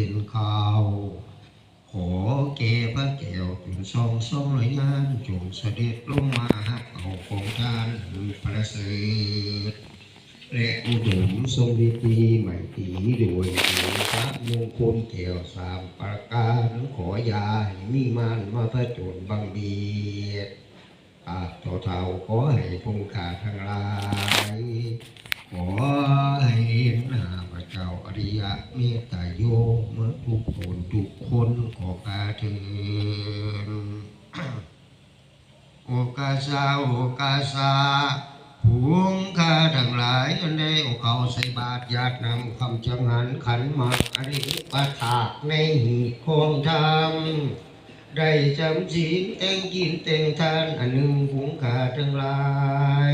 ເປັນຂ່າວ ຂໍແກ່ພະແກ້ວຈົນສອງສອງຮ້ອຍຍານ ຈົ່ງສະເດັດລົງມາຮັບເອົາຂອງທານອັນປະເສີດ ແລະ ອຸດົມຊົງດີໄມຕີ ໂດຍເດຊະມຸງຄຸນແກ້ວສາມປະການ ຂໍຢ່າໃຫ້ມີມານມາຜະຈົນບັງບຽດ ຂ້າເຈົ້າທ້າວຂໍໃຫ້ພວກຂ້າທັງຫຼາຍ ຂໍໃຫ້ເຫັນໜ້າພະເຈົ້າອະລິຍະເມດຕາໂຍ ເໝິດທຸກຄົນທຸກຄົນ ຂໍກາເທີນ. ໂອກາສາ ໂອກາສາ ພວກຂ້າທັງຫຼາຍ ອັນໄດ້ເອົາເຂົ້າໃສ່ບາດ ຢາດນ້ຳຄຳຈັງຫັນ ຂັນໝາກອະລິປະທາດ ໃນຮີດຂອງທຳ ໄດ້ຈຳສິນແຕ່ງກິນແຕ່ງທານອັນໜຶ່ງ ຝູງຂ້າທັງຫຼາ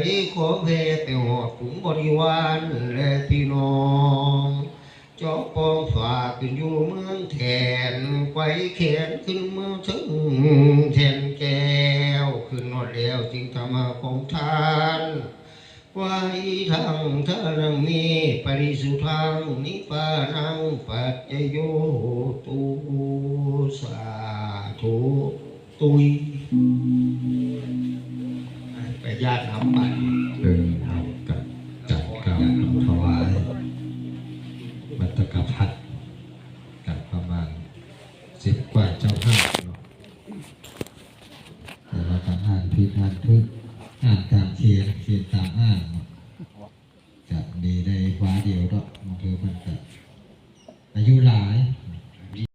ຍ ຂໍແຜ່ໄປຮອດຝູງບໍລິວານ ແລະ ພີ່ນ້ອງ ເຈາະປ່ອງຝາກຂຶ້ນຢູ່ເມືອງແທ່ນ ໄຂວ້ແຂນຂຶ້ນເມືອງເທິງແທ່ນແກ້ວ ຂຶ້ນຮອດແລ້ວຈຶ່ງທຳມາຂອງທ່ານ ວາອີທັງທານັງເມ ປະລິສຸທັງ ນິບານັງ ປັດຈະໂຍໂຫຕຸ ສາທຸ ຕຸ້ຍ ໄປຍາດນ້ຳບັດ ເອີ ເຮົາກະຈັດກ່າວຄຳຖວາຍ ວັດຕະກະພັດ ກະປະມານສິບກວ່າເຈົ້າພາບເນາະ ແຕ່ວ່າກະອ່ານຜິດອ່ານຖືກ ອ່ານຕາມຂຽນ ຂຽນຕາມອ່ານເນາະ ກະມີໄດ້ວາດຽວດອກ ບາງເທື່ອເພິ່ນກະອາຍຸຫຼາຍ